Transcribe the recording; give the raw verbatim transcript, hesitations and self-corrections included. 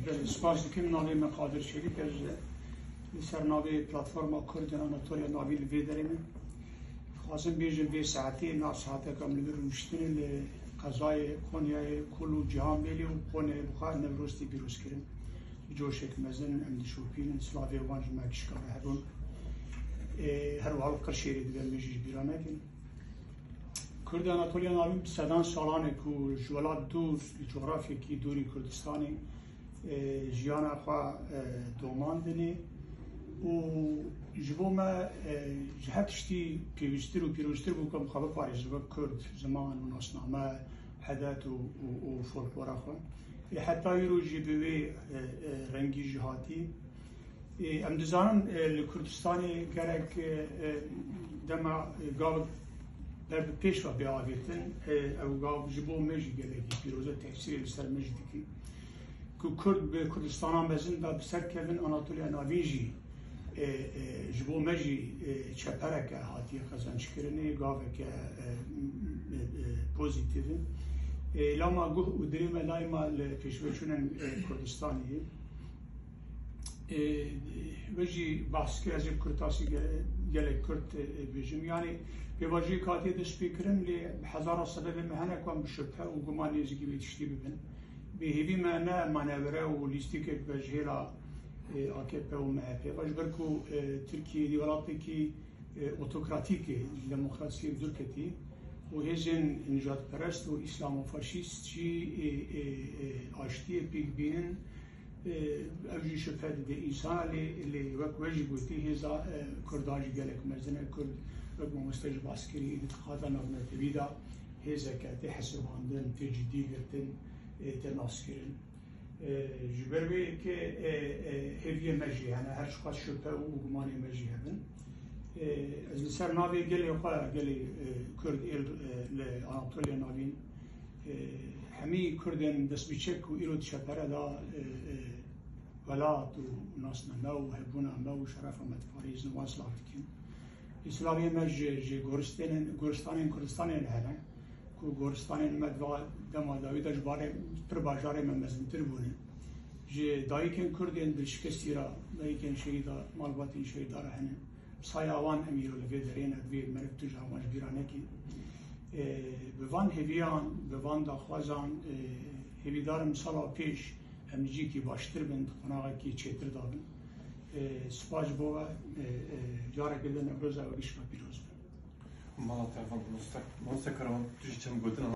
Spas dikim, navê me Qadir Çelîk e, ez li ser navê Platforma Kurd in Anatoliya Navîn li vê derê me. Dixwazim bêjim, vê saetê, nav saeteka min li vir rûniştine li qezayê Konyayê, kul û cîhan bêlê û Konyayê bi xwe Newrozê pîroz kirin. Bi coşek mezin em dişopînin, silavê wan ji me gişka re hebûn. Ê, her wiha li Qirşêrê dibe, em bêjin ji bîra nekin. Kurdê Anatoliya Navîn bi sedan salan e ku ji welat dûr, li cografyekî dûrî Kurdistanê, e, jiyana xwe, e, domandinê û ji bo me, e, ji her tiştî pêwîsttir û pîroztir bû ku em xwe biparêzin wek Kurd, ziman û nasname, edet û, û, û folklora xwe. Ê, heta îro jî bi wê, e, e, rengî jî hatî. Ê, em dizanin, e, li Kurdistanê gerek, e, e, dema, e, gav ber bi pêş ve bê avêtin, e, ew gav ji bo me jî gelekî pîroz e, tesîrê li ser me jî dike. Ku Kurd bi Kurdistana mezin de bi ser kevin Anatoliya Navîn jî, e, e, ji bo me jî, e, çepereke hatiye qezençkirinê, gaveke, e, e, e, pozîtîf in. E, lama guh û dilê me daîma li pêşveçûnên, e, Kurdistanê ye. Ê, we jî behs kir, ez ê bi kurtasî ge-, gelek kurt, e, e, bêjim. Yanî pêvajoyê katê destpêkirin, lê bi hezara sebebê me hene ku em bi şubhe û guman nêzîkî vê tiştî bibin. Bi hêvî me ne manevre û lîstikek be ji hêla, e, A K P û M H P ve. Ji ber ku, e, Tirkiye di welatekî, e, otokratîk e, demokrasiyê bi dûr ketî û hêzên nijadperest û îslamofaşîst jî, e, e, e, aştiyê pêk bînin. Ê, ew jî şubhe dide însana, lê, lê wek we jî gotî, hêza, e, Kurda jî gelek mezin e. Kurd, wek mamoste jî bas kirî, îtîqada navnetewî de hêzeke tê hesibandin, tê cidî girtin, ê, tê naskirin. Ê, ji ber wê yekê, ê, ê, hêviyê me jî hene, her çiqas şubhe û gumanê me jî hebin. Ê, ez li ser navê gelê xwe, gelê, ê, Kurd ê, ê, li Anatoliya Navîn, Ê, hemî Kurdên destbîçek ku îro di çepere de, ê, ê, welat û nasname û hebûna me û şerefa me diparêzin, wan silav dikin. Ê, silavê me ji, ji goristanên, goristanên Kurdistanê re hene, ku goristanên me di va dema dawî de ji barê pir bajarê me mezintir bûne. Ji dayikên Kurdên dilşikestî re, dayikên şehîda, malbatên şehîda re hene. Saya wan em îro li vê derê ne, divê meriv tu ji hewan ji bîra nekî. Ê, bi van hêviyan, bi van daxwazan, ê, hêvîdar im sala pêş em li cîkî baştir bin, di qonaxekî çêtir de bin. Ê, spas ji bo we, ê, ê, careke din Newroza we gişka pîroz be. Mala te heval mamoste, mamoste Karaman, tu jî çend gotin